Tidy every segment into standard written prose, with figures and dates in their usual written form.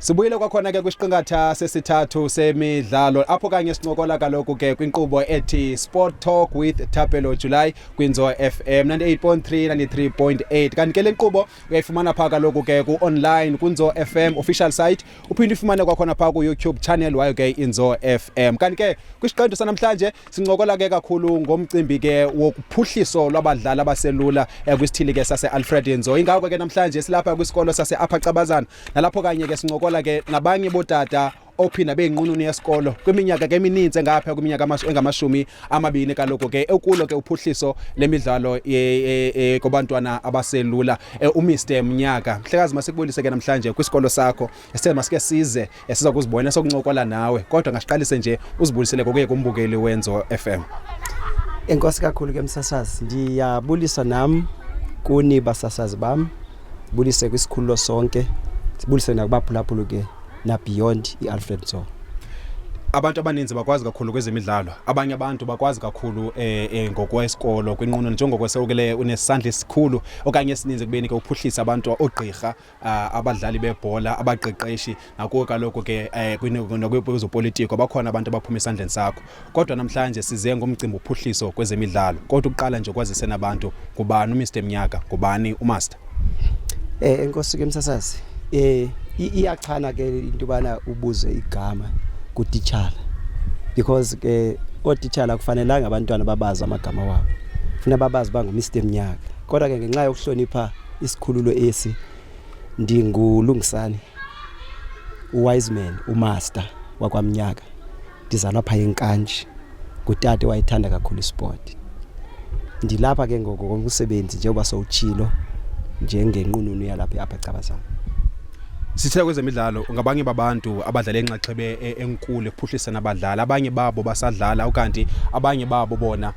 Sibuyile kwakhona ke kwisiqingatha sesithathu semidlalo, apho kanye sincokola kaloku ke kwinkqubo ethi Sport Talk with Thapelo July kwinzo FM 98.3, 93.8. Kanti ke le nkqubo uyayifumana phaa kaloku ke ku-online kwinzo FM official site, uphinde uyifumane kwakhona phaa ku-YouTube channel wayo ke Inzo FM. Kanti ke kwisiqendu sanamhlanje sincokola ke kakhulu ngomcimbi ke wokuphuhliso lwabadlali abaselula kwisithili ke sase-Alfred Nzo. Ingako ke namhlanje silapha kwisikolo sase-Upper Cabazana, nalapho kanye ke sincokola ke nabanye bootata ophinda beyinqununu yesikolo kwiminyaka ke emininzi engapha kwiminyaka engama-20 kaloku ke ekulo ke uphuhliso lemidlalo kubantwana abaselula, uMr Mnyaka. Mhlekazi, masikubulise ke namhlanje kwisikolo sakho. Esithe masike size siza kuzibona sokuncokola nawe, kodwa ngasiqalise nje uzibulisele kokuye kumbukeli wenzo FM. Enkosi kakhulu ke, msasazi. Ndiyabulisa nam kuni basasazi bam, bulise kwisikhululo sonke, sibulise nakubaphulaphuli ke na-beyond i-Alfred Nzo. Abantu abaninzi bakwazi kakhulu kwezemidlalo, abanye abantu bakwazi kakhulu ngokwesikolo kwinqununu, njengoko sewukele unesandla esikhulu okanye esininzi ekubeni ke uphuhlisa abantu, oogqirha, abadlali bebhola, abaqeqeshi, nakuwo kaloku ke nakwezopolitiko bakhona abantu abaphuma esandleni sakho. Kodwa namhlanje size ngomcimbi uphuhliso kwezemidlalo. Kodwa ukuqala nje kwazise nabantu, ngubani uMr Mnyaka, ngubani umaster? Enkosi ke, msasazi. Iyachana ke into yobana ubuze igama kutitshala, because ke ootitshala kufanelanga abantwana babazi amagama wabo, funa babazi uba nguMr Mnyaka. Kodwa ke ngenxa yokuhlonipha isikhululo esi, ndingulungisani uWiseman umaster wakwaMnyaka. Ndizalwa phaya eNkanji ngutata wayethanda kakhulu isport. Ndilapha ke ngoku ngomsebenzi, njengoba sowutshilo, njengenqununu yalapha e-Upper Cabazana. Sithetha kwezemidlalo, ngabanye babantu abadlala inxaxheba enkulu ekuphuhliseni abadlali. Abanye babo basadlala, ukanti abanye babo bona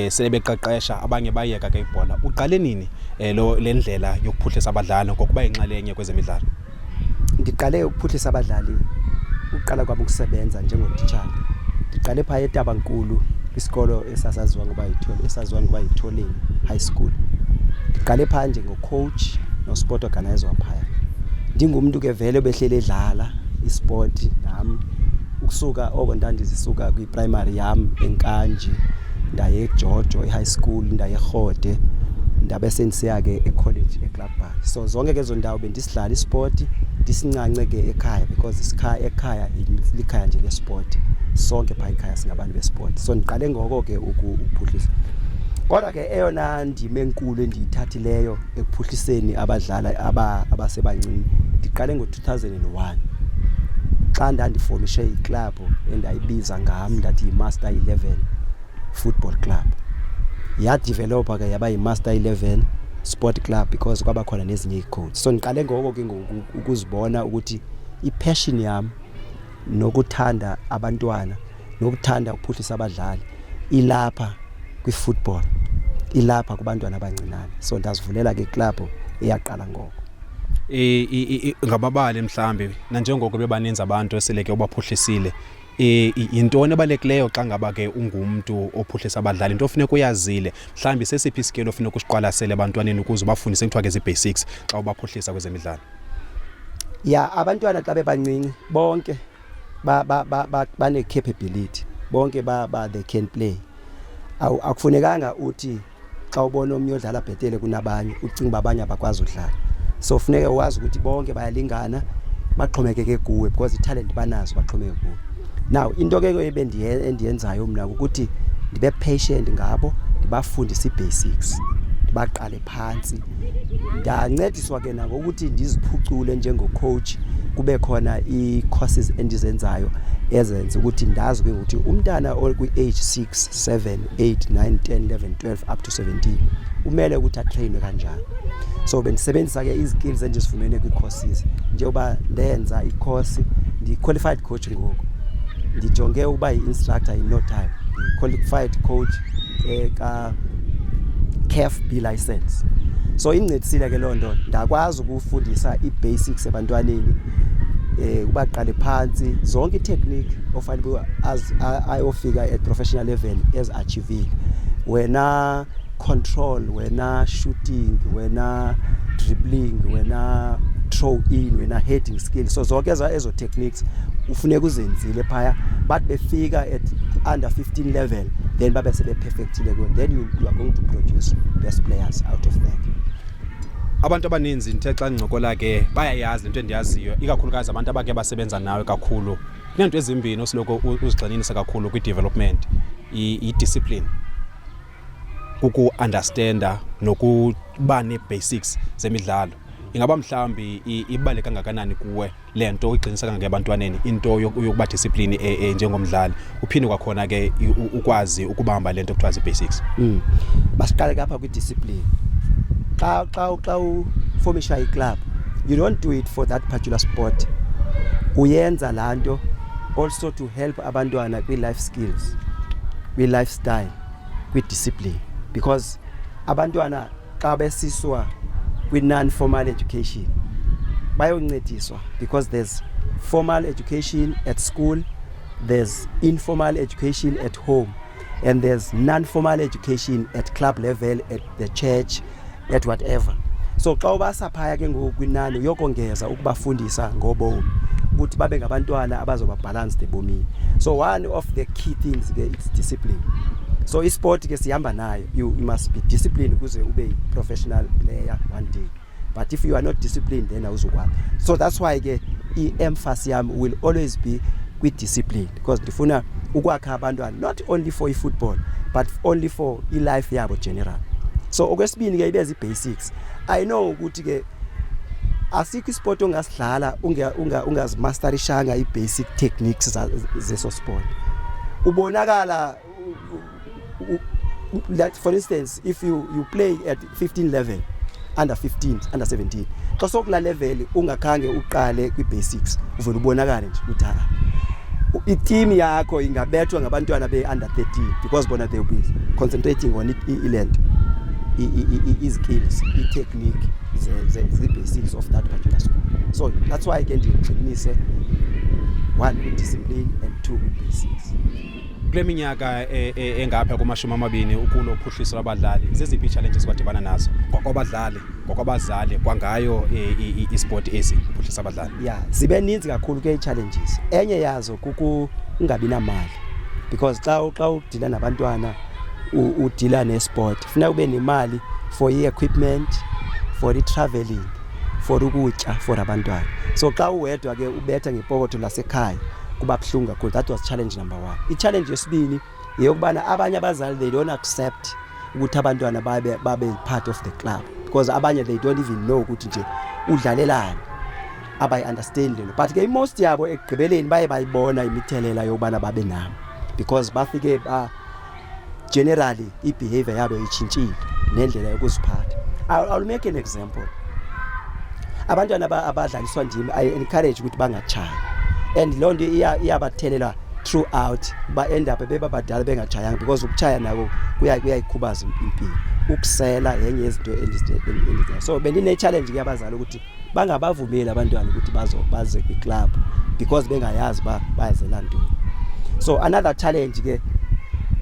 sele beqeqesha, abanye bayeka ke ibhola. Uqale nini lo le ndlela yokuphuhlisa abadlali ngokuba yinxalenye kwezemidlalo? Ndiqale ukuphuhlisa abadlali uqala kwam ukusebenza njengotitshala. Ndiqale phaa eTabankulu kwisikolo esasaziwa ngoba yithole, esaziwa ngoba yiTholeni High School. Ndiqale phaa njengocoach no-sport organizer waphaya. Ndingumntu ke vele obehleli edlala isport nam ukusuka oko ndandizisuka kwiprimary yam eNkanji, ndaye eJojo i-high school, ndaye eRhode, ndabe sendisiya ke ecollege eClub. So zonke ke ezo ndawo bendisidlala isport, ndisincance ke ekhaya, because isikhaya ekhaya likhaya nje lesport. Sonke phaa ekhaya singabantu besport. So ndiqale ngoko ke ukuphuhlisa. Kodwa ke eyona ndima enkulu endiyithathileyo ekuphuhliseni abadlali abasebancinci, ndiqale ngo-2001 xa ndandifomishe iklabhu endayibiza ngam, ndathi yiMaster 11 Football Club. Yadevelopa ke yaba yiMaster 11 Sport Club because kwaba khona nezinye ii-coach. So ndiqale ngoko ke ngoku ukuzibona ukuthi i-passion yam nokuthanda abantwana nokuthanda ukuphuhlisa abadlali ilapha kwi-football, ilapha kubantwana abancinane. So ndazivulela ke iklabhu eyaqala ngoko. Ngababali mhlambi nanjengoko bebaninzi abantu esele ke ubaphuhlisile, yintoni ebalulekileyo xa ngaba ke ungumntu ophuhlisa abadlali, into ofuneka uyazile? Mhlawumbi sesiphi isikelo ofuneka usiqwalasele ebantwaneni ukuze ubafundise kuthiwa ke zii-basics xa ubaphuhlisa kwezemidlalo? Ya, abantwana xa bebancinci bonke bane-capability, bonke ba, ba they can play. Akufunekanga uthi xa ubona omnye odlala bhetele kunabanye ucinga uba abanye abakwazi udlala. So funeke wazi ukuthi bonke bayalingana, baxhomekeke kuwe because italent banazo, baxhomekeke kuwe. Now into ke endiyenzayo mna ukuthi ndibe patient ngabo, ndibafundise ii-basics, ndibaqale phantsi. Ndancediswa ke nangokuthi ndiziphucule njengocoach, kube khona ii-courses endizenzayo ezenza ukuthi ndazi ke ukuthi umntana okwi-age 6, 7, 8, 9, 10, 11, 12 up to 17 umele ukuthi atrainwe kanjani. So bendisebenzisa ke izikills endizifumene kwii-courses, njengoba ndenza i-course, ndiyi-qualified coach ngoku, ndijonge ukuba yi-instructor in no time. Ndiyi-qualified coach ka CAF B license. So incedisile ke loo nto, ndakwazi ukufundisa ii-basics ebantwaneni, ubaqale phantsi zonke ii-technique ofanele ayofika at professional level ezi-achievile wena, control wena, shooting wena, dribbling wena, i-throw in wena, heading skill. So zonke ezo techniques ufuneka uzenzile phaya, bathi befika at under 15 level, then babe sebe-perfectile kuyo. Then you are going to produce best players out of that. Abantu abaninzi ndithe xa ndincokola ke bayayazi lento endiyaziyo, ikakhulukazi abantu abake basebenza nawe kakhulu. Kuneento ezimbini osoloko uzigxininisa kakhulu kwi-development: i-discipline, kuku-understanda nokuba nee-basics zemidlalo. Ingaba mhlawumbi ibaluleke kangakanani kuwe le nto uyigxinisa kangaka ebantwaneni, into yokuba discipline njengomdlali, uphinde kwakhona ke ukwazi ukubamba le nto kuthiwa zii-basics? Masiqale apha kwi-discipline. Xa ufomisha iclub, you don't do it for that particular sport. Uyenza laa nto also to help abantwana kwi-life skills, kwi-lifestyle, kwi-discipline, because abantwana xa besiswa kwi-non-formal education bayoncediswa, because there's formal education at school, there's informal education at home, and there's non-formal education at club level, at the church, at whatever. So xa ubasa phaya ke ngoku kwinani, uyokongeza ukubafundisa ngobomi, ukuthi babe ngabantwana abazoba balanced ebomini. So one of the key things ke, it's discipline. So isport ke sihamba nayo. You must be disciplined ukuze ube professional player one day, but if you are not disciplined, then awuzukwazi. So that's why ke i-emphasis yami will always be kwi-discipline, because ndifuna ukwakha abantwana not only for i-football but only for i-life yabo general. So okwesibini ke ibe zii-basics. I know ukuthi ke asikho isport ongasidlala ungazimasterishanga i-basic techniques zeso sport. Ubonakala like, for instance, if you play at 15 level, under 15, under 17, xa sokula level ungakhange uqale kwi-basics, uvele ubonakale nje ukuthi ha, i-team yakho ingabethwa ngabantwana be-under 13, because bona they will be concentrating on ilento i-skills, i-technique ze-basics of that particular sport. So that's why ke ndigxininise, one, kwi-discipline, and two, kwi-basics. Kule minyaka engapha kumashumi 20 ukulo uphuhliso lwabadlali, zeziphi ii-challenges kwadibana nazo ngokwabadlali, ngokwabazali, kwangayo isport esi uphuhlisa abadlali? Ya, zibe ninzi kakhulu ke ii-challenges. Enye yazo kukungabi namali, because xa udila nabantwana, udila nesport, funeka ube nemali for i-equipment, for i-traveling, for ukutya for abantwana. So xa uwedwa ke ubetha ngepokotho lasekhaya, kuba buhlungu kakhulu. That was challenge number one. I-challenge yesibini yeyokubana abanye abazali, they don't accept ukuthi abantwana babe part of the club, because abanye they don't even know ukuthi nje udlalelani, abayi-understand lento. But ke most yabo ekugqibeleni baye bayibona imithelela yokubana babe nami, because bafike ba generally i-behavior yabo itshintshile nendlela yokuziphatha. I'll make an example. Abantwana abadlaliswa ndim, I encourage ukuthi bangatshayi, and loo nto iyabathelela throughout. Ba end up beba badala bengatshayanga, because ukutshaya nako kuyayikhubaza impilo. Ukusela yenye yezinto so bendine-challenge ke abazali ukuthi bangabavumeli abantwana ukuthi baze kwiclub, because bengayazi uba bayazela ntoni. So another challenge ke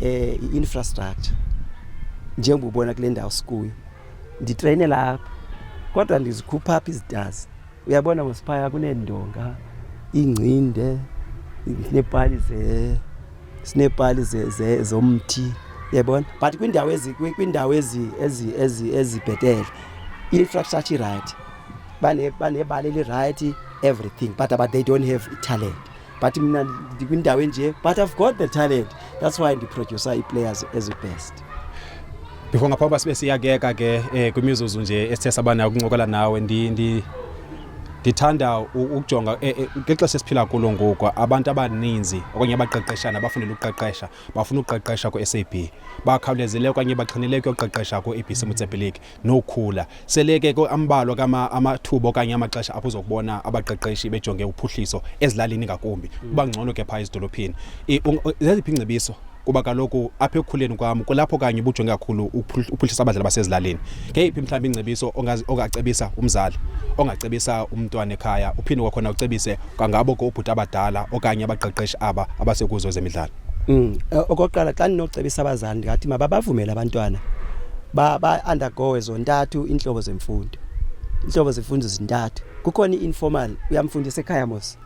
i-infrastructure. Njengoba ubona kule ndawo sikuyo, nditreyine lapha, kodwa ndizikhupha apha izitasi. Uyabona mosiphaya kuneendonga, iingcinde, sineepali zomthi, uyabona. But kwindawo ezi ezibhetele, i-infrastructure i-right, banebala eli-right, everything, but they don't have i-talent. But mna ndikwindawo enje, but I've got the talent. That's why ndiproducer ii-players ezi-best. Before, ngaphambi sibe siyakeka ke kwimizuzu nje esithe sabanayo ukuncokola nawe, ndithanda ukujonga ngexesha esiphila kulo ngoku, abantu abaninzi okanye abaqeqeshana bafundela ukuqeqesha, bafuna ukuqeqesha ku-SAB, bakhawulezile okanye baxhinele kuyoqeqesha ku-ABC Motsepe League nokhula. Sele ke ambalwa amathuba okanye amaxesha apho uzokubona abaqeqeshi bejonge uphuhliso ezilalini ngakumbi, kuba ngcono ke phaa ezidolophini. Zeziphi ingcebiso? Kuba kaloku apha ekukhuleni kwam kulapho kanye ubujonge kakhulu uphuhlisa abadlali basezilalini. Ngeyiphi mhlawumbi ingcebiso ongacebisa umzali, ongacebisa umntwana ekhaya, uphinde kwakhona ucebise kwangabo ke ubhuti abadala okanye abaqeqeshi aba abasekuzo ezemidlalo? Okokuqala, xa ndinocebisa abazali, ndingathi mababavumele abantwana ba undergo zontathu iintlobo zemfundo. Iintlobo zemfundo zintathu. Kukhona i-informal, uyamfundisa ekhaya mos,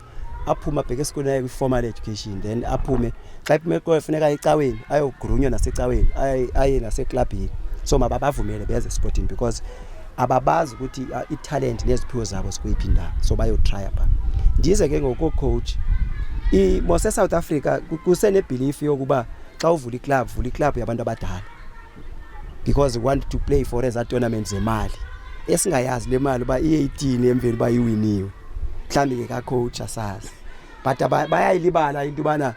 aphume abheke esikolweni, aye kwi-formal education, then aphume. Xa ephume esikolweni funeka aye ecaweni, ayogrunywa nasecaweni, aye naseklabhini. So mababavumele beze esportini because ababazi ukuthi italent neziphiwo zabo zikweyiphi indawo, so bayotrya phaa. Ndize ke ngoku-coach mos eSouth Africa kusenebelief yokuba xa uvula iclub, vula iclub yabantu abadala because we want to play for eza tournament zemali esingayazi le mali uba iye-18 emveni uba iwiniwe, mhlawumbi ke kacoach asazi, but bayayilibala into yobana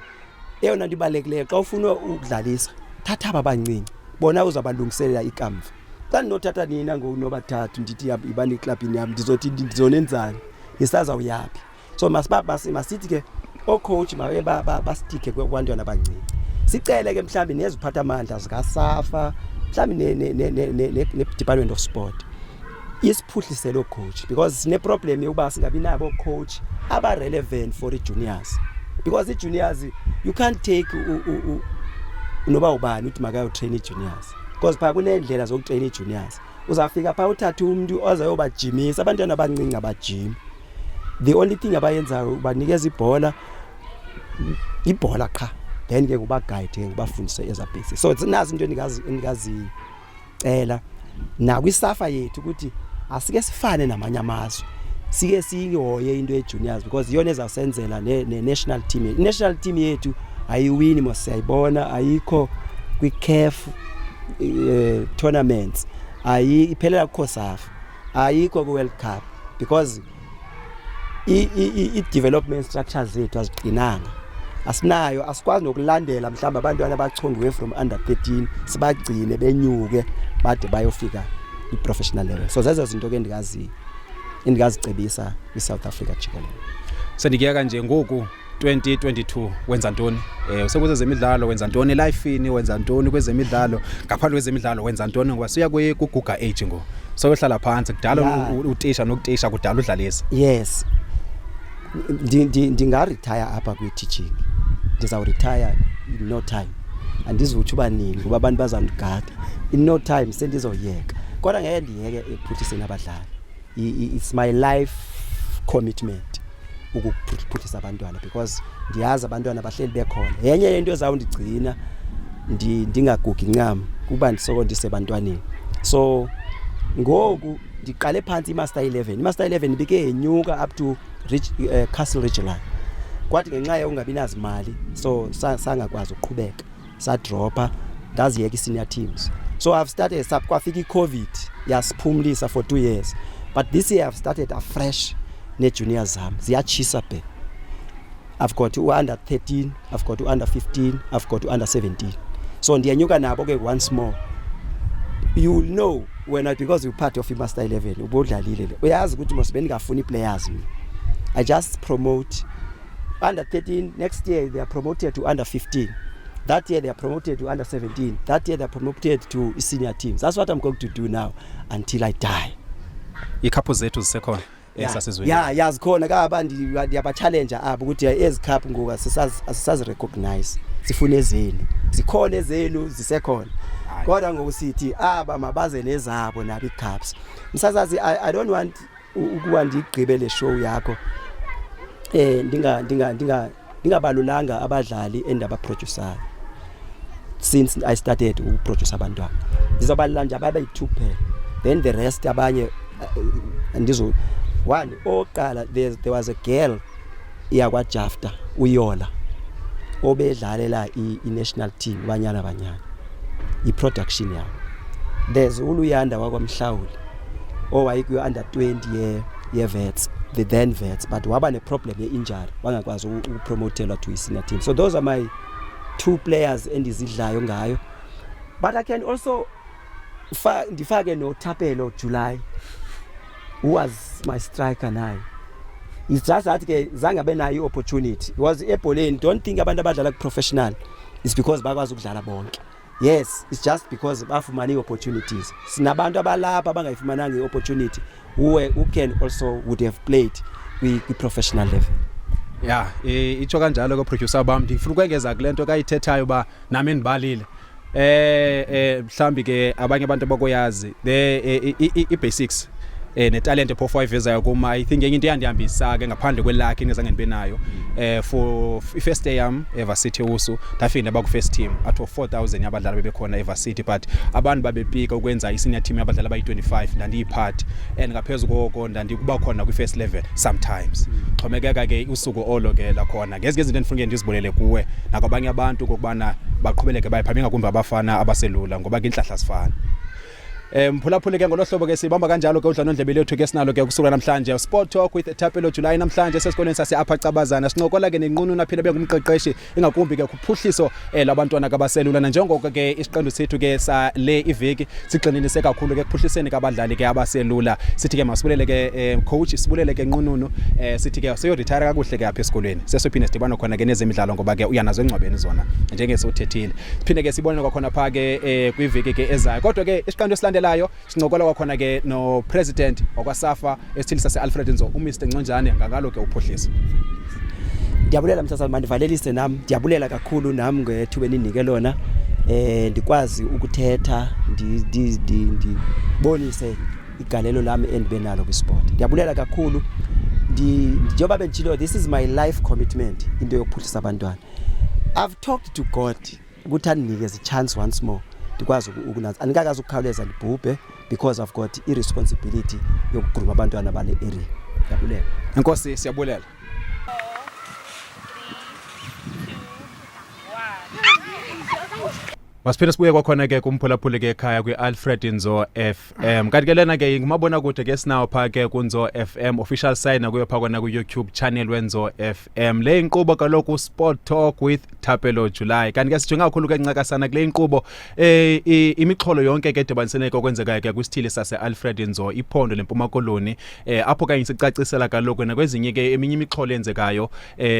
eyona nto ibalulekileyo xa ufuna ukudlalisa, thatha aba bancinci, bona uzabalungiselela ikamva. Xa ndinothatha nina ngoku nobathathu, ndithi yibani eklabhini yam, ndizothi ndizonenzani, nisazawuyaphi? So masithi ke oocoach mabe bastike kubantwana abancinci. Sicele ke mhlawumbi neziphathamandla zikaSAFA, mhlawumbi ne-Department of Sport isiphuhlise loo coach because sineproblem yokuba singabi nabo coach aba-relevant for i-juniors, because i-juniors you can't take noba ubani uthi makayotrain i-juniors, because phaa kuneendlela zokutrain i-juniors. Uzawufika phaa uthathe umntu ozayobajimisa abantwana abancinci, abajimi. The only thing abayenzayo, banikeza ibhola, ibhola qha, then ke ngubaguide ke ngubafundise eza basics. So nazi into endingazicela nakwiSAFA yethu ukuthi asike sifane namanye amazwe, sike siyihoye into ye-juniors because iyona ezawusenzela ne-national team. I-national team yethu ayiwini mos, siyayibona, ayikho kwi-CAF tournaments, ayi iphelela kuCOSAFA, ayikho ku-World Cup because i-development structures zethu aziqinanga, asinayo, asikwazi nokulandela mhlawumbe abantwana abachongiwe from under 13 sibagcine benyuke bade bayofika i-professional level. So zezo zinto ke endingazicebisa kwi-South Africa jikelele. Sendikuyeka nje ngoku, 2022 wenza ntoni? Usekwezemidlalo, wenza ntoni elifini, wenza ntoni kwezemidlalo, ngaphandle kwezemidlalo wenza ntoni? Ngoba siya kuguga age ngoku, soyohlala phantsi kudala. Utisha nokutisha kudala udlalisa. Yes, ndingaretire apha kwi-teaching, ndizawuretire in no time. Andizutsho uba nini ngoba abantu bazawundigada. In no time sendizoyeka, kodwa ngeke ndiyeke ekuphuhliseni abadlali. It's my life commitment ukuphuhlisa abantwana because ndiyazi abantwana bahleli bekhona. Yenye yento ezawundigcina ndingagugi ncam kuba ndisoko ndisebantwaneni. So ngoku ndiqale phantsi iMaster 11. IMaster 11 ibike yenyuka up to Castle Regional, kwathi ngenxa yokungabi nazimali so sangakwazi ukuqhubeka, sadropha, ndaziyeka i-senior teams. So I've started sub, kwafika i-COVID yasiphumlisa for 2 years, but this year I've started afresh nee-juniors zam ziyatshisa bhe. I've got u-under 13, I've got u-under 15, I've got u-under 17, so ndiyenyuka nabo ke once more. You will know wena because you're part of i-Master 11, ubudlalile le, uyazi ukuthi mos bendingafuni ii-players mina. I just promote under 13. Next year they are promoted to under 15, that year they are promoted to under 17, that year they are promoted to senior teams. That's what I'm going to do now until I die. Iikhaphu zethu zisekhona esasizweni? Ya, zikhona. Kaba ndiyaba-challenge abo ukuthi ezi cup ngoku asisazi recognize, sifuna ezenu. Zikhona ezenu, zisekhona, kodwa ngoku sithi aba mabaze nezabo nabo ii-cups. Msasazi, I don't want ukuba ndigqibe le show yakho eh ndinga ndinga ndinga ndingabalulanga abadlali endabaproducayo since I started ukuproduce abantwana. Ndizobalula nje ababe yi-two kuphela, then the rest abanye andizo. One oqala, there was a girl yakwaJafta, uYola, obedlalela i-national team, Banyana Banyana, i-production yabo. There's uLuyanda wakwamhlawuli owayekuyo under 20 ye Wits, the then Wits, but waba ne-problem ye-injury, wangakwazi ukupromotelwa to i-senior team. So those are my two players endizidlayo ngayo, but I can also ndifake noThapelo July, who was my striker naye. It's just that ke zange abe nayo i-opportunity because ebholeni, don't think abantu abadlala ku-professional is because bakwazi ukudlala bonke. Yes, it's just because bafumana ii-opportunities. Sinabantu abalapha abangayifumananga i-opportunity who can also would have played kwi-professional level. Ya, itsho kanjalo ke producer bam. Ndifuna ukwengeza kule nto kayithethayo uba nami ndibalile mhlambi ke abanye abantu abakoyazi the i-basics. Netalente phofu ayivezayo kum, I think enye into eyandihambisa ke ngaphandle kwelakhe endingazange ndibe nayo, for i-first day yam evarsity usu ndafika ndaba ku-first team out of 4000 yabadlali bebekhona evarsity, but abantu babepika ukwenza i-senior team yabadlali abayi-25, ndandiyiphathi, and ngaphezu koko ndandikuba khona kwi-first level sometimes, xhomekeka ke usuku olo ke lakhona. Ngezinye izinto endifuneke ndizibulele kuwe nakwabanye abantu kokubana baqhubeleke baye phambi, ingakumbi abafana abaselula, ngoba ke intlahla sifana. Mphulaphuli ke, ngolo hlobo ke sibamba kanjalo ke udlwanondlebe lethu ke sinalo ke kusuka namhlanje, Sport Talk with Thapelo July. Namhlanje sesikolweni sase apha Cabazana, sincokola ke nenqununu aphila bengumqeqeshi, ingakumbi ke kuphuhliso labantwana kabaselula, nanjengoko ke isiqendu sethu ke sa le iveki sigxininise kakhulu ke kuphuhliseni kabadlali ke abaselula. Sithi ke masibulele ke coach, sibulele ke nqununu, sithi ke seyo retire kakuhle ke apha esikolweni, sesophinde sidibane khona ke nezemidlalo, ngoba ke uyanazo engcwabeni zona njengesewuthethile. Siphinde ke sibone kwakhona pha ke kwiveki ke ezayo. Kodwa ke isiqendu esilandelayo sincokola kwakhona ke no president wakwaSAFA esithili sase-Alfred Nzo, uMr Nconjane, ngangalo ke uphuhliso. Ndiyabulela, msasana, mandivalelise nam. Ndiyabulela kakhulu nam ngethuba eninike lona ndikwazi ukuthetha, ndibonise igalelo lami endibe nalo kwisport. Ndiyabulela kakhulu. Njengoba benditshilo, this is my life commitment, into yokuphuhlisa abantwana. I've talked to God ukuthi andinikeze i-chance once more ndikwazi ukunanza, andikakazi ukukhawuleza ndibhubhe, because I've got i-responsibility yokugruma abantwana bale area. Ndiyabulela. Enkosi, siyabulela. 3, 2, 1. Masiphinde sibuye kwakhona ke kumphulaphuli ke ekhaya kwi-Alfred Nzo FM. Kanti ke lena ke ngumabonakude ke sinawo phaa ke kuNzo FM official site, nakuyo phaa kona ku-YouTube channel weNzo FM. Le inkqubo kaloku Sport Talk with Thapelo July. Kanti ke sijonge kakhulu ke ncakasana kule inkqubo imixholo yonke ke edibaniseleke okwenzekayo ke kwisithili sase-Alfred Nzo, iphondo leMpuma Koloni, apho kanye sicacisela kaloku nakwezinye ke eminye imixholo eyenzekayo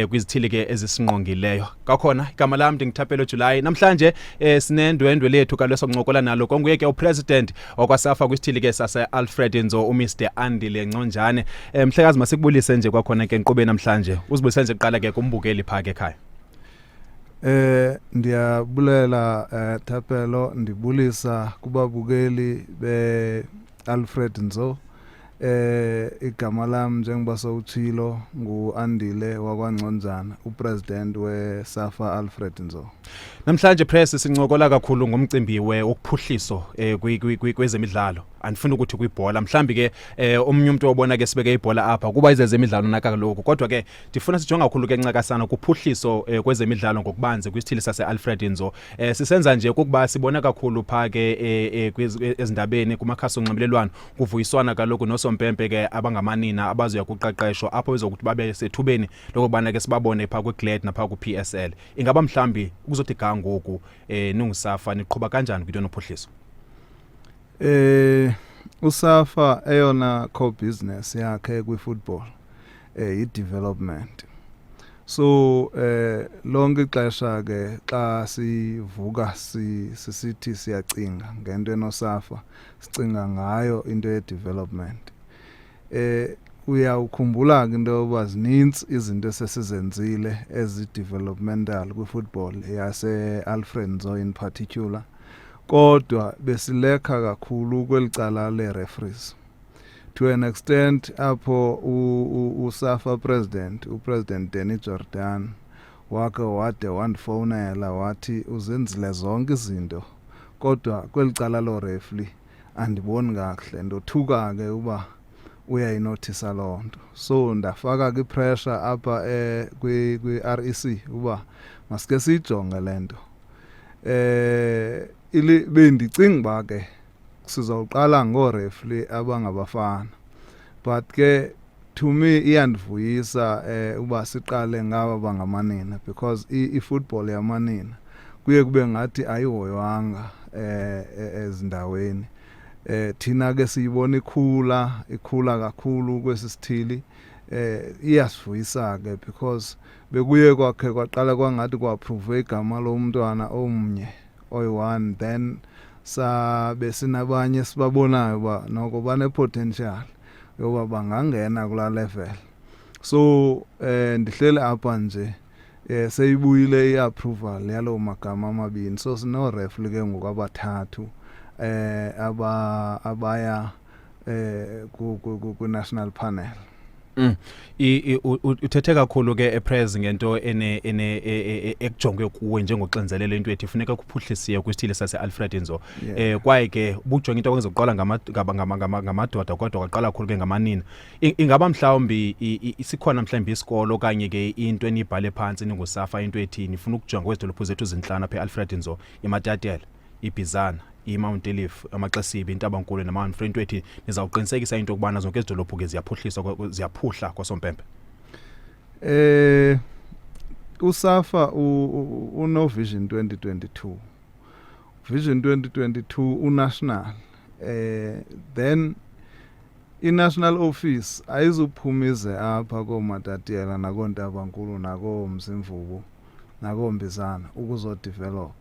kwizithili ke ezisingqongileyo. Kwakhona igama lam ndinguThapelo July. Namhlanje sinendwendwe lethu kaloku sokuncokola nalo, konguye ke upresident wakwaSAFA kwisithili ke sase-Alfred Nzo, uMr Andile Nconjane. Mhlekazi, masikubulise nje kwakhona ke nkqubeni namhlanje, uzibulise nje kuqala ke kumbukeli phaa ke ekhaya. Ndiyabulela Thapelo, ndibulisa kubabukeli be Alfred Nzo. Igama lam, njengoba sowutshilo, nguAndile wakwaNgconjana, upresident weSAFA Alfred Nzo. Namhlanje, press, sincokola kakhulu ngomcimbi wokuphuhliso kwezemidlalo. Andifuni ukuthi kwibhola, mhlambi ke omnye umuntu obona ke sibeke ibhola apha kuba izezemidlalo nakaloku, kodwa ke ndifuna sijonge kakhulu ke ncakasana kuphuhliso kwezemidlalo ngokubanzi kwisithili sase-Alfred Nzo. Sisenza nje kukuba sibona kakhulu phaa ke ezindabeni kumakhasi onxibelelwano kuvuyiswana kaloku nosompempe ke abangamanina abazoya kuqeqesho apho bezokuthi babe sethubeni lokubana ke sibabone phaa kwiGlad naphaa ku-PSL. Ingaba mhlambi ukuzothi ga ngoku ninguSAFA niqhuba kanjani kwinto nophuhliso? USAFA eyona core business yakhe kwi-football i-development. So lonke ixesha ke xa sivuka sisithi siyacinga ngento enoSAFA, sicinga ngayo into ye-development. Uyawukhumbula ke into yoba zinintsi izinto esesizenzile ezi-developmental kwi-football yase-Alfred Nzo in particular, kodwa besilekha kakhulu kweli cala le-referees, to an extent apho uSAFA president, uPresident Danny Jordan, wake wade wandifowunela wathi uzenzile zonke izinto, kodwa kweli cala loo-referee andiboni kakuhle. Ndothuka ke uba uyayinothisa loo nto, so ndafaka ke ipressure apha kwi-REC uba masike siyijonge le nto. Ili bendicinga uba ke sizawuqala ngoo-referee abangabafana, but ke to me iyandivuyisa uba siqale ngaba bangamanina, because i-football yamanina kuye kube ngathi ayihoywanga ezindaweni. Thina ke siyibona ikhula, ikhula kakhulu kwesi sithili. Iyasivuyisa ke because bekuye kwakhe kwaqala kwangathi kwa-approve igama lomntwana omnye oyi-one, then sabe sinabanye sibabonayo uba noko bane-potential yoba bangangena kulaa level. So ndihleli apha nje seyibuyile i-approval yaloo magama amabini, so sinoo-referee ke ngoku abathathu abaya Ku national panel. Uthethe kakhulu ke ePrez ngento ene ekujongwe kuwe njengoxinzelelo, into ethi funeka kuphuhlisiwe kwisithili sase-Alfred Nzo. Kwaye ke ubujonge into kwenzokuqala ngamadoda, kodwa kwaqala kakhulu ke ngamanina. Ingaba mhlawumbi sikhona mhlawumbi isikolo okanye ke into eniyibhale phantsi ninguSAFA, into ethi nifuna ukujonga kwezi dolophu zethu zintlanu apha eAlfred Nzo, iMatatiele, iBizana, iMount Ayliff, amaXesibe, iNtabankulu neMount, into ethi nizawuqinisekisa into yokubana zonke ezi dolophu ke ziyaphuhliswa, ziyaphuhla kwasompempe? USAFA uno Vision 2022, Vision 2022 unational, then i-national office ayizuphumize apha kooMatatiela nakoontabankulu nakoomzimvubu nakoombizana ukuzodevelop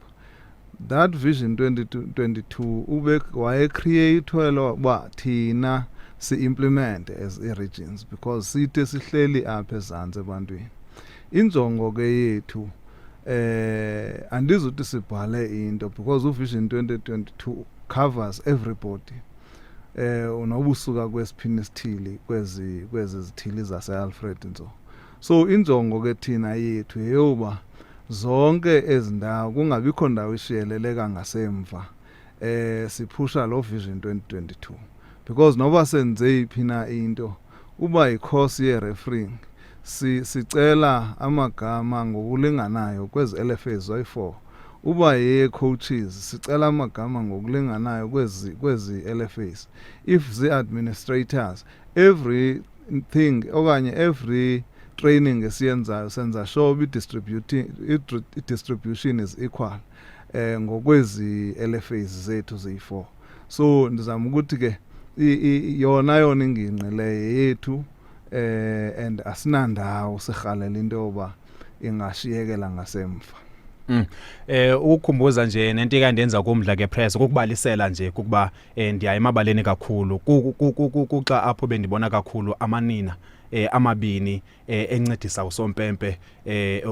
that Vision 2022. Ube wayecreatelwa uba thina si-implement as i-regions because sithe sihleli apha ezantsi ebantwini. Injongo ke yethu, andizuthi sibhale into because uVision 2022 covers everybody, unoba usuka kwesiphini isithili kwezi zithili zase-Alfred Nzo. So injongo ke thina yethu yeyoba zonke ezi ndawo kungabikho ndawo ishiyeleleka ngasemva. Siphusha lo Vision 2022 because noba senze iphi na into, uba yi-course ye-refereeing, sicela amagama ngokulinganayo kwezi LFAs zoyi-4. Uba ye-coaches, sicela amagama ngokulinganayo kwezi LFAs. If zi-administrators, everything okanye every training esiyenzayo senza sure uba i-distribution is equal ngokwezi LFAs zethu ziyi-4. So ndizama ukuthi ke yona ingingqi leyo yethu, and asinandawo sirhalela into yoba ingashiyekela ngasemva. Ukukhumbuza nje nento ekandenza kumdla ke, Prez, ukukubalisela nje kukuba ndiya emabaleni kakhulu kuxa apho bendibona kakhulu amanina amabini encedisa usompempe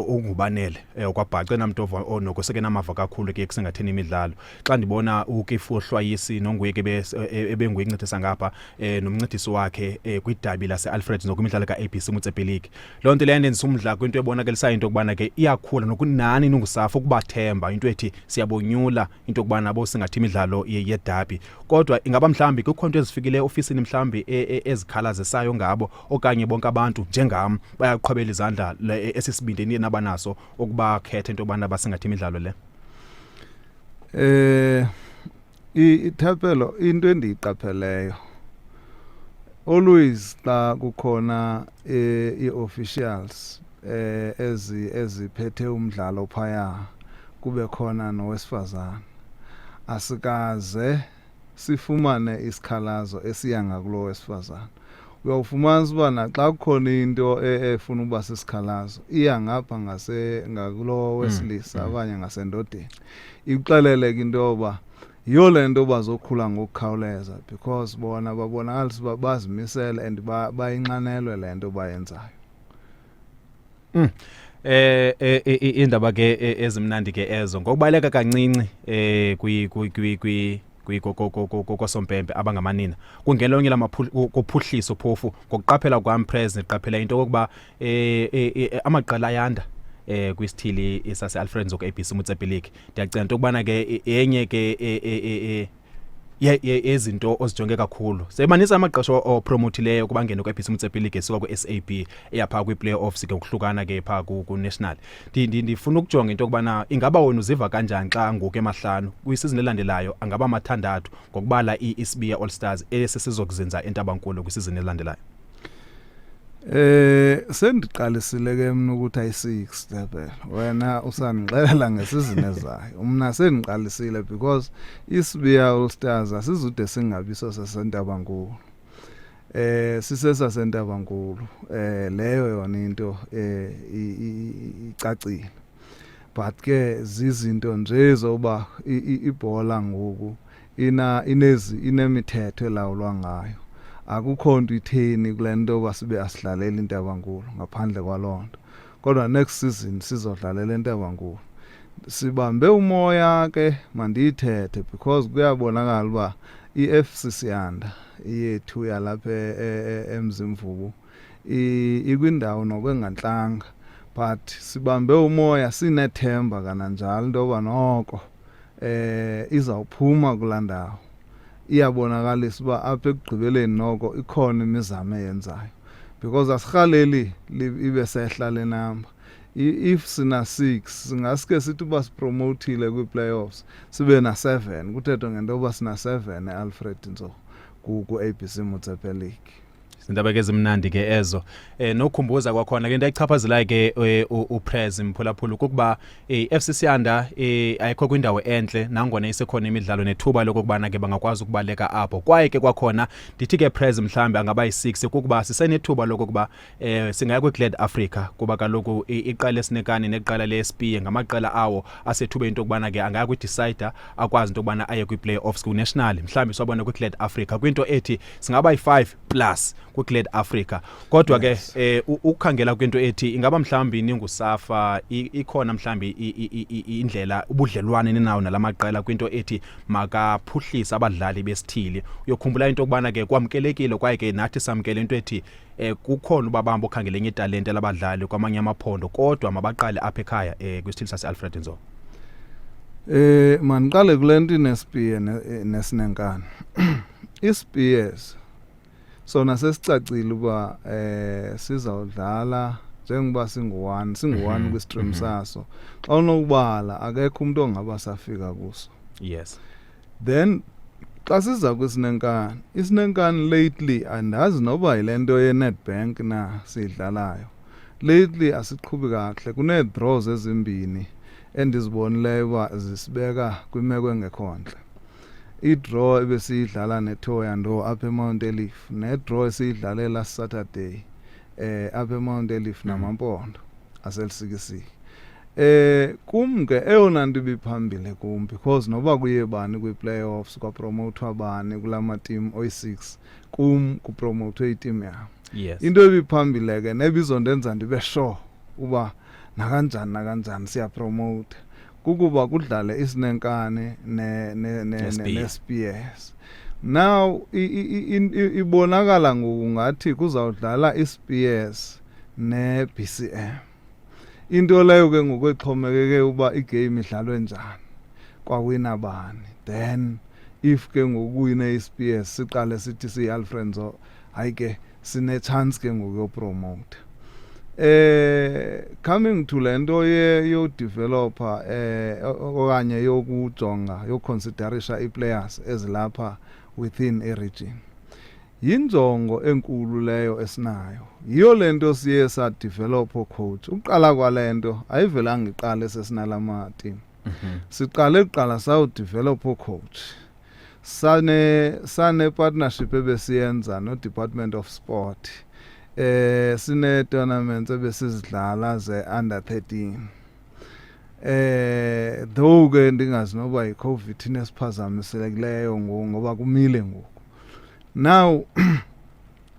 ungubanele kwabhace namntu onoko namava kakhulu ke kusingatheni imidlalo. Xa ndibona uKifu Hlwayisi nonguye ke ebenguye encedisa ngapha nomncedisi wakhe kwidabi lase-Alfred Nzo kwimidlalo ka-ABC Motsepe League, loo nto leyo yandenzisa umdla kwinto ebonakalisayo into yokubana ke iyakhula nokunani ninguSAFA ukubathemba, into ethi siyabonyula into yokubana bosingathi imidlalo yedabi. Kodwa ingaba mhlawumbi kukho nto ezifikileyo ofisini mhlawumbi ezikhalazisayo ngabo, okanye bonke abantu njengam bayaqhwabela izandla esisibindeni nabanaso ukubakhetha into yokubana basingathe imidlalo le? Ithapelo, into endiyiqapheleyo always xa kukhona ii-officials eziphethe umdlalo phaya, kube khona nowesifazane, asikaze sifumane isikhalazo esiya ngakulo wesifazane. Uyawufumanisa uba naxa kukhona into efuna uba sisikhalazo, iya ngapha ngakulo wesilisa okanye ngasendodeni, ikuxelele ke into yoba yiyo le nto bazokhula ngokukhawuleza because bona babonakalisa uba bazimisele and bayinxanelwe le nto bayenzayo. Indaba ke ezimnandi ke ezo. Ngokubaleka kancinci kwi kwi kwi kwi kwi kosompempe abangamanina kungelonye lamaphuhliso, phofu ngokuqaphela kwam, President, qaphela into yokuba amaqela ayanda kwisithili sase Alfred Nzo ABC Motsepe League. Ndiyacinga into yokubana ke yenye ke yezinto ozijonge kakhulu, sebanisa amaqesha opromotileyo kuba ngene kwi-ABC Motsepe League esuka kwi-SAB eyapha kwi-playoffs ke ngokuhlukana ke phaa ku-national. Ndifuna ukujonga into yokubana ingaba wena uziva kanjani xa ngoku emahlanu kwisizini elandelayo angaba mathandathu ngokubala i-Isibiya All Stars esesizokuzinza eNtabankulu kwisizini elandelayo. Sendiqalisile ke mina ukuthi ayi6 level, wena usandixelela ngesizini ezayo. Mina sendiqalisile because iSibiya All Stars asizude singabiso sasentabankulu, sisesasentabankulu. Leyo yona into icacile, but ke zizinto nje zoba ibhola ngoku ina inezi inemithetho elawulwa ngayo. Akukho nto itheni kule nto yoba sibe asidlaleli intabankulu ngaphandle kwaloo nto, kodwa next season sizodlalela intabankulu. Sibambe umoya ke, mandiyithethe because kuyabonakala uba I-FC Siyanda yethu yalapha eMzimvubu ikwindawo nokwengantlanga, but sibambe umoya, sinethemba kananjalo into yoba noko izawuphuma kulaa ndawo. Iyabonakalisa uba apha ekugqibeleni noko ikhona imizamo eyenzayo, because asirhaleli ibe sehla le number. If sina 6, singaske sithi uba sipromotile kwii-playoffs sibe na-7, kuthethwe ngento yoba sina-7 eAlfred Nzo ku-ABC Motsepe League. Izindaba ke ezimnandi ke ezo. Nokukhumbuza kwakhona ke into ayichaphazelayo ke uPrez Mphulaphula kukuba FC Siyanda ayikho kwindawo entle, nangona isekhona imidlalo nethuba lokokubana ke bangakwazi ukubaleka apho. Kwaye ke kwakhona ndithi ke Prez mhlambi angaba yi-6 kukuba sisenethuba lokokuba singaya kwiGlad Africa, kuba kaloku iqela esinekani neqela le-SP ngamaqela awo asethubeni into yokubana ke angaya kwi-decider, akwazi into yokubana aye kwi-playoffs ku-national, mhlawumbi siwabone kwiGlad Africa, kwinto ethi singaba yi-5 plus kwiGlad Africa. Kodwa ke ukukhangela kwinto ethi ingaba mhlawumbi ninguSAFA, ikhona mhlawumbi indlela ubudlelwane ninawo nalamaqela kwinto ethi makaphuhlise abadlali besithili. Uyokhumbula into yokubana ke kwamkelekile, kwaye ke nathi samkele into ethi kukhona ubabamba okhangele enye italente labadlali kwamanye amaphondo, kodwa mabaqale apha ekhaya kwisithili sase-Alfred Nzo. Maniqale kule nto ineSpear nesinenkani. ISpears sona sesicacile uba sizawudlala njengoba singu-1, singu-1 kwistream saso. Xa unokubala akekho umuntu ongaba safika kuso. Then xa siza kwisinenkani, isinenkani lately andazi noba yile nto ye-Nedbank na siyidlalayo. Lately asiqhubi kakuhle, kunee-draws ezimbini endizibonileyo uba zisibeka kwimeko engekho ntle. I-draw ebesiyidlala neThohoyandou apha eMount Ayliff, ne-draw esiyidlale last Saturday apha eMount Ayliff namaMpondo aseLusikisiki. Kum ke eyona nto ibiphambili kum, because noba kuye bani kwii-playoffs, kwapromowuthwa bani kulaa mateam oyi-6, kum kupromowuthwe iteam yam. Into ebiphambile ke nebizondenza ndibe sure uba nakanjani nakanjani siyapromowutha kukuba kudlale isinenkane neSpear. Ne-Spears. Now ibonakala ngoku ngathi kuzawudlala iSpears ne-BCM. Into leyo ke ngoku exhomekeke uba igame idlalwe njani, kwawina bani. Then if ke ngoku kuwine iSpears, siqale sithi siyi-Alfred Nzo, hayi ke sine-chance ke ngoku yopromota. Coming to le nto ye yodeveloper okanye yokujonga, yoconsiderisha ii-players ezilapha within i-region, yinjongo enkulu leyo esinayo. Yiyo le nto siye sadevelop coach. Ukuqala kwale nto ayivelanga iqale sesinalama team. Siqale kuqala sawudevelop coach, sane partnership ebesiyenza no Department of Sport. Sine tournaments ebesizidlala ze under 13, though ke ndingazi noba yiCovid nesiphazamiselekileyo ngoku ngoba kumile ngoku. Now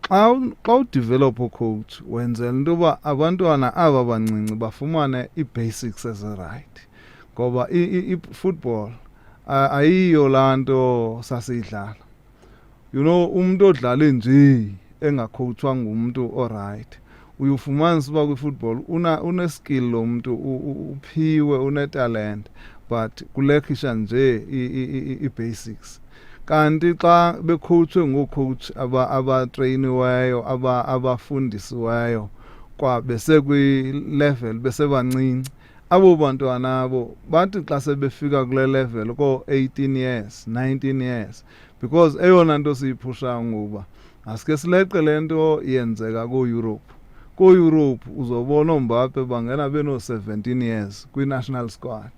xa udevelop coach wenzela into yoba abantwana aba bancinci bafumane ii-basics eziright, ngoba i-football ayiyo laa nto sasiyidlala. Umuntu odlala nje engacoachwa ngumuntu oright, uyufumanisa uba kwi-football une-skill lo muntu, uphiwe, unetalent, but kulekhisha nje i-basics. Kanti xa becoachwe ngoocoach abatreyiniweyo, abafundisiweyo kwa besekwi-level besebancinci, abo bantwana abo bathi xa sebefika kule level ko-18 years, 19 years, because eyona nto siyiphushayo ngokuba asike sileqe le nto yenzeka koo-Europe. Koo-Europe uzobona ooMbappe bangena beno-17 years kwi-national squad.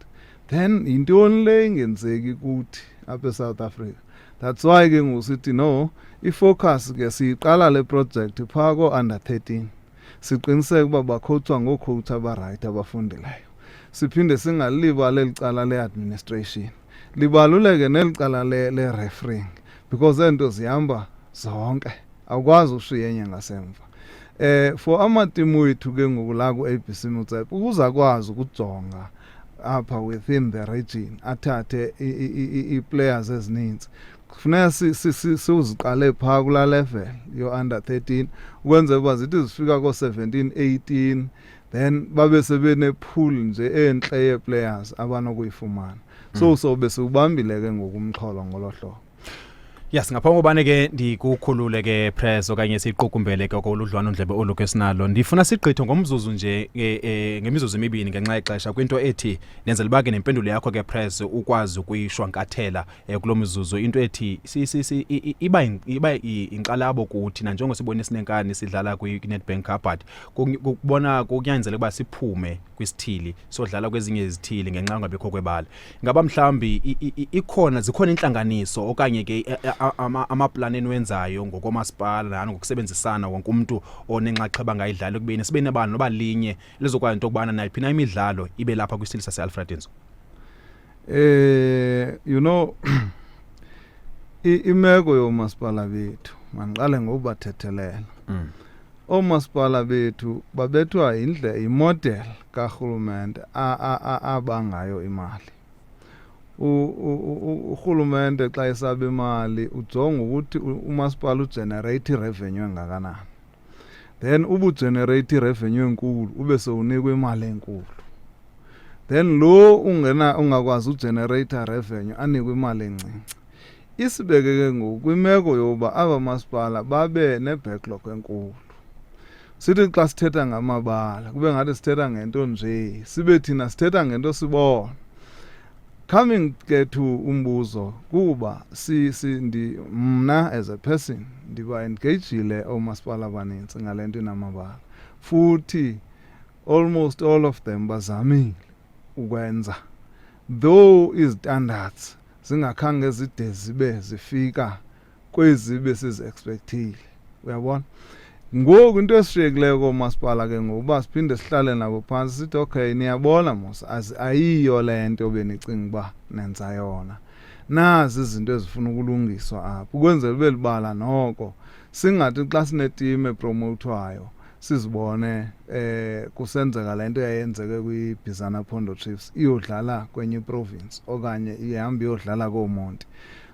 Then yintoni le ingenzeki kuthi apha eSouth Africa? That's why ke ngoku sithi no, ifocus ke siyiqala le project phaa ko-under 13, siqiniseke uba bacoachwa ngoocoach abaright abafundileyo. Siphinde singalibali eli cala le-administration, libaluleke neli cala le-refereeing, because ento zihamba zonke, awukwazi ushiya enye ngasemva. For amatimu wethu ke ngoku la ku-ABC Motsepe, ukuze akwazi ukujonga apha within the region, athathe ii-players ezininzi. Kufuneka siwuziqale phaa kulaa level yo-under 13 ukwenzela uba zithi zifika koo-17, 18, then babe sebene-pool nje entle yee-players abanokuyifumana. So sobe siwubambile ke ngoku umxholo ngolo hlobo. Yes, ngaphambi kobane ke ndikukhulule ke, Press, okanye siqukumbele ke koludlwano ndlebe olu ke sinalo, ndifuna sigqithe ngomzuzu nje, ngemizuzu emibini ngenxa yexesha, kwinto ethi nenzela uba ke nempendulo yakho ke, Press, ukwazi ukuyishwankathela kulo mzuzu, into ethi si, si, si, iba inkxalabo kuthi nanjengo sibone sinenkani sidlala kwi-Nedbank Cup, but kubona kunyanzeleka uba siphume kwisithili sodlala kwezinye izithili ngenxa yongabikho kwebala. Ngaba mhlawumbi ikhona, zikhona intlanganiso okanye ke amaplani eniwenzayo ngokomasipala nani ngokusebenzisana, wonke umntu onenxaxheba angayidlala ekubeni sibe nebala noba linye lizokwazi into yokubana nayiphi na imidlalo ibe lapha kwisithili sase-Alfred Nzo? Imeko yomasipala bethu, mandiqale ngokubathethelela. Oomasipala bethu babethwa yindle yimodel karhulumente abangayo imali. Urhulumente xa esaba imali ujonga ukuthi umasipala ugenerate irevenue engakanani, then uba ugenerate irevenue enkulu ube sewunikwa imali enkulu, then lo ungena ungakwazi ugenerate revenue anikwe imali encinci. Isibeke ke ngoku kwimeko yokuba aba masipala babe ne-backlog enkulu. Sithi xa sithetha ngamabala kube ngathi sithetha ngento nje, sibe thina sithetha ngento sibona. Coming ke to umbuzo, kuba si, si ndi mna as a person ndiba engageile oomasipala abanintsi ngale nto inamabala, futhi almost all of them bazamile ukwenza, though izistandards zingakhange zide zibe zifika kwezi besizi-expectile, uyabona. Ngoku into esishiyekileyo koomasipala ke ngokuba siphinde sihlale nabo phantsi sithi, "Okay, niyabona mos, ayiyo le nto benicinga uba nenza yona. Nazi izinto ezifuna ukulungiswa apha ukwenzela ube libala noko singathi xa sineteam epromotwayo sizibone kusenzeka le nto yayenzeke kwiBizana Pondo Chiefs, iyodlala kwenye iprovince okanye ihamba iyodlala kooMonti."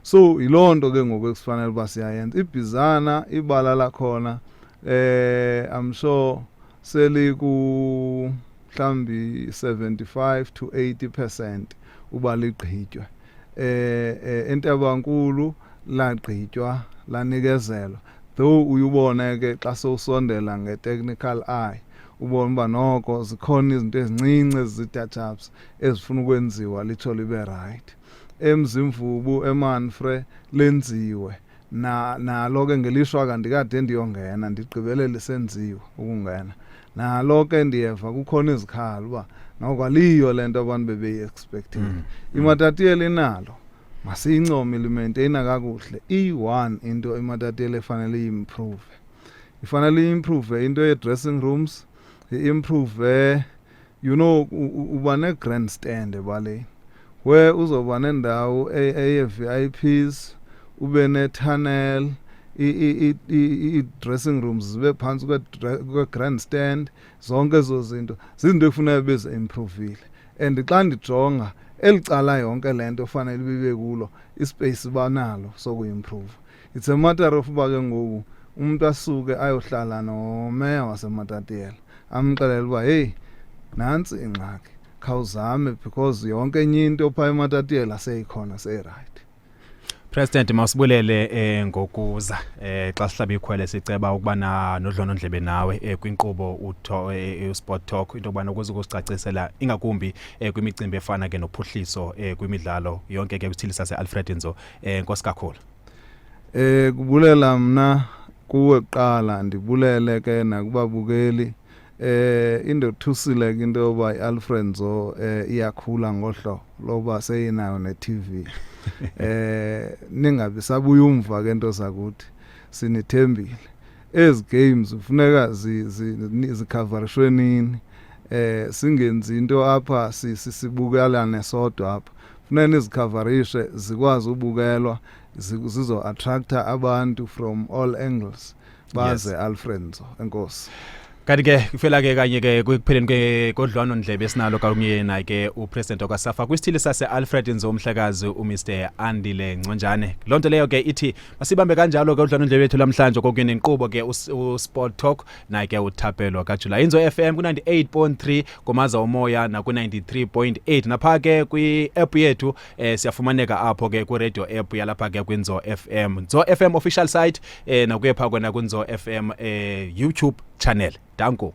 So yiloo nto ke ngoku ekusifanele uba siyayenza. Ibhizana, ibala lakhona, I'm sure seliku mhlambi 75 to 80% uba ligqitywe. Entabankulu lagqitywa, lanikezelwa, though uyubone ke xa sowusondela nge-technical eye ubone uba noko zikhona izinto ezincinci ezi-touch-ups ezifuna ukwenziwa litsho libe right. Emzimvubu, eManfre, lenziwe na nalo ke. Ngelishwa kandikade ndiyongena, ndigqibele lisenziwa ukungena nalo ke, ndiyeva kukhona izikhalo uba noko aliyo le nto abantu bebeyi-expectile. Imatatiyela inalo, masiyincome, ilimaintaina kakuhle. Iyi-one into iMatatiele efanele iyi-improve, ifanele i-improve into ye-dressing rooms, i-improve, uba ne-grandstand ebaleni where uzoba nendawo eye-VIPs, ube ne-tunnel, i-dressing rooms zibe phantsi kwe-grandstand. Zonke ezo zinto zizinto ekufuneka bezi-improvile, and xa ndijonga eli cala, yonke le nto fanele bibe kulo ispace banalo sokuimprove. It's a matter of uba ke ngoku umuntu asuke ayohlala nomeya waseMatatiele amxelele uba, "Hey, nantsi ingxaki, khawuzame," because yonke enye into phaa eMatatiele seyikhona, seyiright. President, masibulele ngokuza xa sihlaba ikhwele siceba ukuba na nodlwano-ndlebe nawe kwinkqubo utho Sport Talk, into yokubana ukuze ukusicacisela ingakumbi kwimicimbi efana ke nophuhliso kwimidlalo yonke ke kwisithili sase-Alfred Nzo. Enkosi kakhulu. Kubulela mna kuwe kuqala, ndibulele ke nakubabukeli. Indothusile ke into yoba iAlfred Nzo iyakhula ngohlobo loba seyinayo ne-TV. Ningabi sabuya umva ke, nto zakuthi, sinithembile. Ezi games kufuneka zicoverishwe nini, singenzi into apha sibukelane sodwa apha. Funeka nizicoverishe zikwazi ubukelwa, zizo attracta abantu from all angles baze Alfred Nzo. Enkosi. Kanti ke kufela ke kanye ke ekupheleni ke kodlwano ndlebe esinalo kanye naye ke upresident wakwaSafa kwisithili sase-Alfred Nzo, umhlekazi uMr Andile Nconjane. Loo nto leyo ke ithi masibambe kanjalo ke udlwano ndlebe yethu lamhlanje kokunye nenkqubo ke uSport Talk naye ke uThapelo kaJulayi. Inzo FM ku-98.3 kumaza omoya naku-93.8, napha ke kwi-app yethu siyafumaneka apho ke kwi-radio app yalapha ke kwinzo FM, Nzo FM official site, nakuye pha kona kwinzo FM YouTube channel. Danko.